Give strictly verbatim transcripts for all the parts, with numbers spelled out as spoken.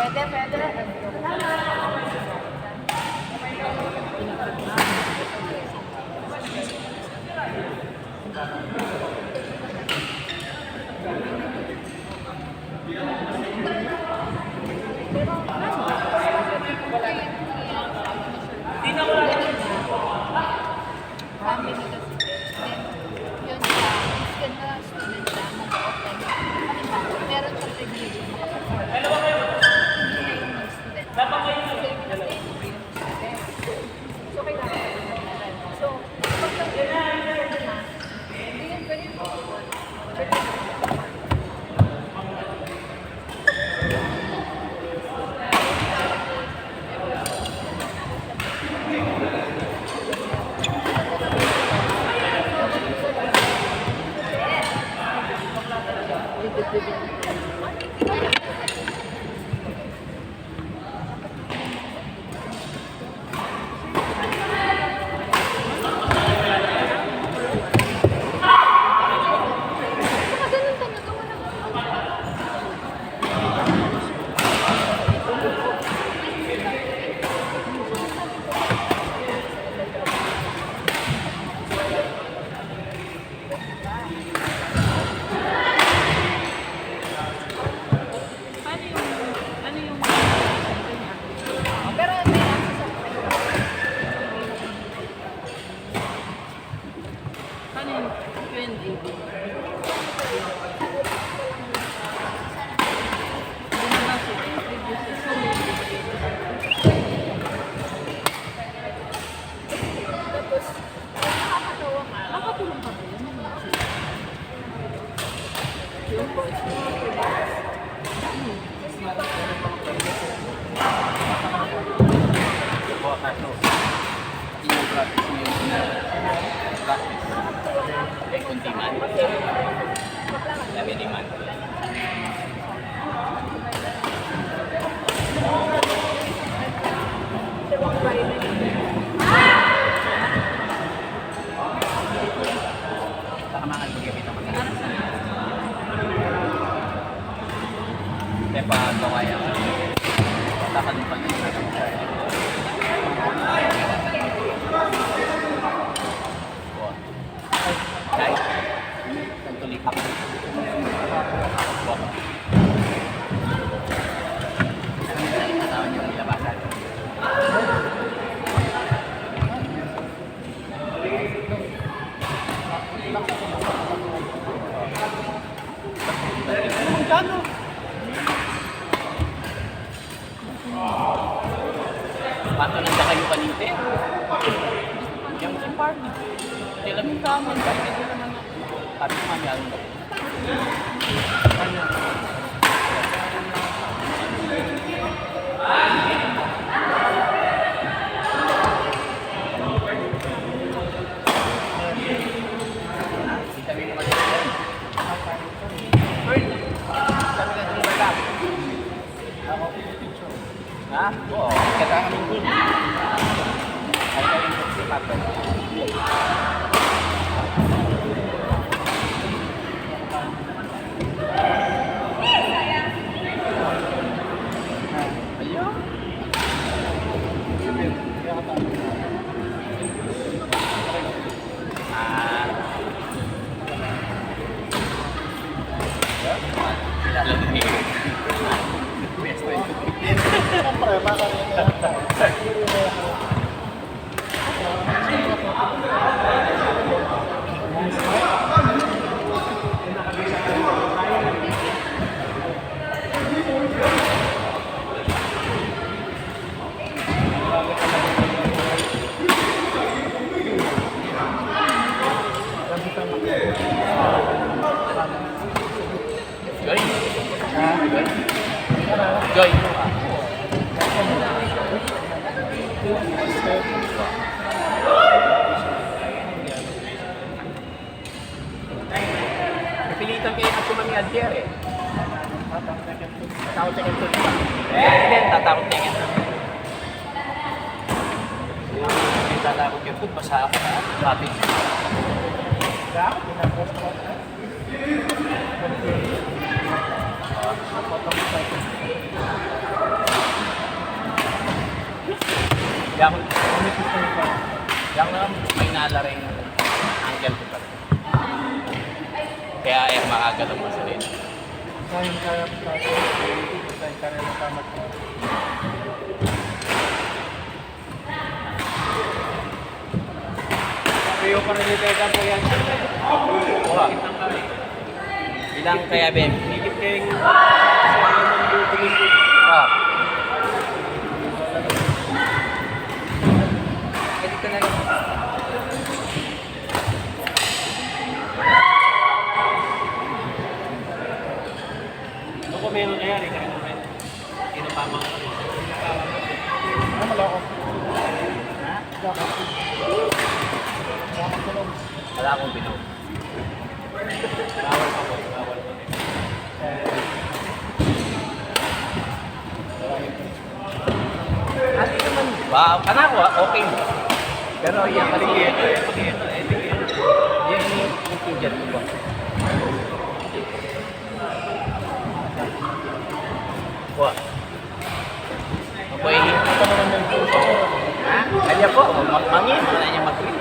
Pwede, pwede. Family kasi. Then, yun siya, mas ganda student siya, mag-open. Kasi meron siyang privilege, makapag-, hindi na yung student. Kasi pinag-, so, kailangan ko yung student. So, kapag lang yun, hindi yun pwede po. Paano yung, ano yung, pero may access ako. Paano yung Q and A? Binabasa ko yung previous session. Tapos, nakakatawa nga. Nakatulong pa ba yun? Yung course mo, Bukas, no? Yung practice mo yung practice. Ay, kunti man. Sabi ni man. Baka mangalbog yung pitang mata. Kaya pa gawa yan. Baka nung pag-ibig. Ay, nagtuloy pa. Ano yung katawan yung nilabasan? Pato nang dakayu kanite. Yang si Park. Kailan yung kaman? Bakit hindi naman ako? Sabi ko nga, meron ako. Kita mo yung mga. Kami na itong bata. Ha? Oo, kailangan ng good. Ay, ay, yung good si Papa. Ayun. Ah. Kilala ni Best friend. Siyempre, baka rin. Joy. Ha? Joy. Joy. Napilitan kayo na sumami Alger eh. Tatakot siya kay Sultan. Hindi, tatakot siya kay Sultan. Hindi tatakot kay Sultan, basta ako na. Kapit. Kaya ako, pinapos ko. Okay. Ah, napatang sa akin. Kaya ako, kaya ako naman may nalaring angle ko pa rin. Kaya eh, makagalaw mo sa rin. Kaya, kaya ko pa rin. Kaya, kaya ko pa rin. Kayo pa rin yung teka po yan. Wala. Ilang kaya, Ben? Higit kayong Ah. Pwede ka na lang. Ano ko meron kaya, Ricardo? Kinapamang ko rin. Ano, maloko? Ha? Wala akong binom. Bawal pa po, bawal pa. Ano naman ba? Anak ko, ah, okay. Pero yan, kasi yan, yan, yan, yan, yan, yan, yan, yan, yan, yan, yan, yan, yan, yan, yan, yan, yan, yan, Wa. Apoy. Ha? Kanya po, ma-, mangin, wala niya mag-green.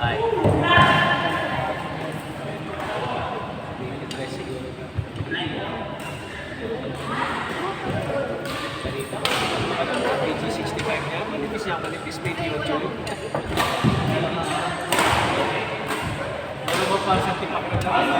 Ay. P G sixty-five na yan. Manipis yan, manipis. May YouTube. Ano ba pa sa tipak na tayo?